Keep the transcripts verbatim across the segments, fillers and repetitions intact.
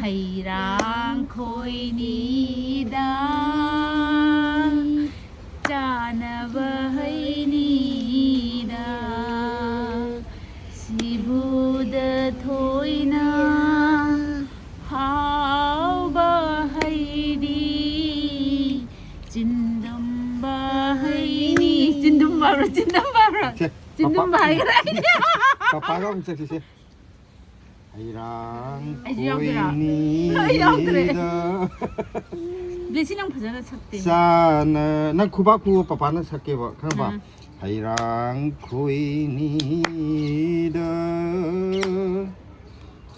ꯍꯩꯔꯥꯡ ꯈꯣꯏꯅꯤꯗ, ꯆꯥꯅꯕ ꯍꯩꯅꯤꯗ, ꯁꯤꯕꯨꯗ ꯊꯣꯏꯅ ꯍꯥꯎꯕ ꯍꯩꯗꯤ, ꯆꯤꯟꯗꯨꯝꯕ ꯍꯩꯅꯤ꯫ ꯆꯤꯟꯗꯨꯝꯕ ꯍꯥꯏꯕ꯭ꯔꯣ? ꯆꯤꯟꯗꯝꯕ ꯍꯥꯏꯕ꯭ꯔꯣ? ꯁꯦ, ꯆꯤꯟꯗꯨꯝꯕ ꯄꯄꯥ-, ꯍꯥꯏꯒꯗ꯭ꯔꯥ? ꯄꯄꯥꯒ ꯑꯃꯨꯛ ꯆꯠꯈꯤꯁꯦ꯫ ꯍꯩꯔꯥꯡ ꯑꯩꯁꯨ ꯌꯥꯎꯗꯣꯏꯔꯥ? ꯈꯣꯏꯅꯤꯗ ꯑꯩ ꯌꯥꯎꯗ꯭ꯔꯦ꯫ ꯕ꯭ꯂꯦꯁꯤ, ꯅꯪ ꯐꯖꯅ ꯁꯛꯇꯦ꯫ ꯆꯥꯅ-, ꯅꯪ ꯈꯨꯕꯥꯛ ꯈꯨꯕ ꯄꯄꯥꯅ ꯁꯛꯀꯦꯕ, ꯈꯪꯉꯕ? ꯎꯝ꯫ ꯍꯩꯔꯥꯡ ꯈꯣꯏꯅꯤꯗ,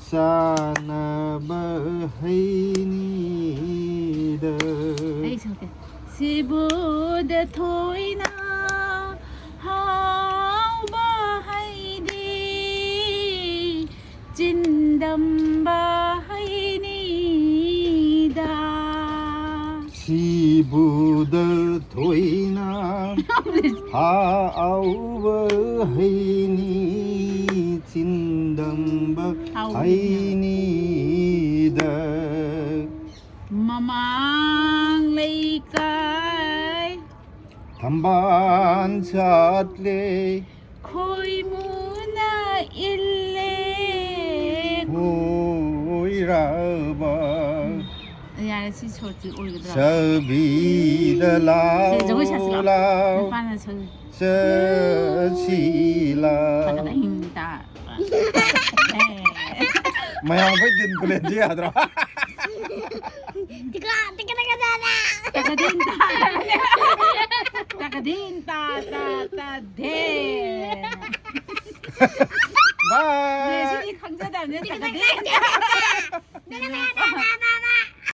ꯆꯥꯅꯕ ꯍꯩꯅꯤꯗ꯫ ꯑꯩ ꯁꯛꯀꯦ꯫ ꯁꯤꯕꯨꯗ ꯊꯣꯏꯅ ꯍꯥꯎꯕ ꯍꯩꯗꯤ, ꯆꯤꯟꯗꯝꯕ ꯍꯩꯅꯤꯗ꯫ ꯁꯤꯕꯨꯗ ꯊꯣꯏꯅ ꯍꯥꯎꯕ ꯍꯩꯅꯤ, ꯆꯤꯟꯗꯝꯕ ꯍꯥꯎꯕ ꯍꯩꯅꯤꯗ꯫ ꯃꯃꯥꯡ ꯂꯩꯀꯥꯏ ꯊꯝꯕꯥꯜ ꯁꯥꯠꯂꯦ꯫ ꯈꯣꯏꯃꯨꯅ ꯏꯜꯂꯦ꯫ ꯈꯣꯏꯔꯕ ꯌꯥꯔꯦ, ꯁꯤ ꯁꯣꯔꯠꯁꯤ ꯑꯣꯏꯒꯗ꯭ꯔꯥ? ꯁꯕꯤꯗ ꯂꯥꯎ, ꯁꯦ, ꯖꯒꯣꯏ ꯁꯥꯁꯤ ꯂꯥꯎ꯫ ꯂꯥꯎ꯫ ꯅꯨꯄꯥꯅ ꯁꯣꯏ꯫ ꯆꯠꯁꯤ ꯂꯥꯎ꯫ ꯇꯥꯀꯗꯥ ꯍꯤꯡ ꯇꯥ꯫ ꯃꯌꯥꯝ ꯑꯩꯈꯣꯏ ꯗꯤꯟ ꯈꯨꯂꯦꯟꯁꯤ ꯌꯥꯗ꯭ꯔꯣ? ꯇꯤꯀꯥ, ꯇꯤꯀꯥ, ꯇꯤꯀꯥ, ꯇꯤꯀꯥ꯫ ꯇꯥꯀꯗꯤꯡ ꯇꯥ꯫ ꯇꯥꯀꯗꯤꯡ ꯇꯥ, ꯇꯥ, ꯇꯥ, ꯗꯦ꯫ ꯕꯥꯏ꯫ ꯁꯤꯗꯤ ꯈꯪꯖꯗꯕꯅꯦ, ꯇꯥꯀꯗꯤꯡ ꯇꯥ꯫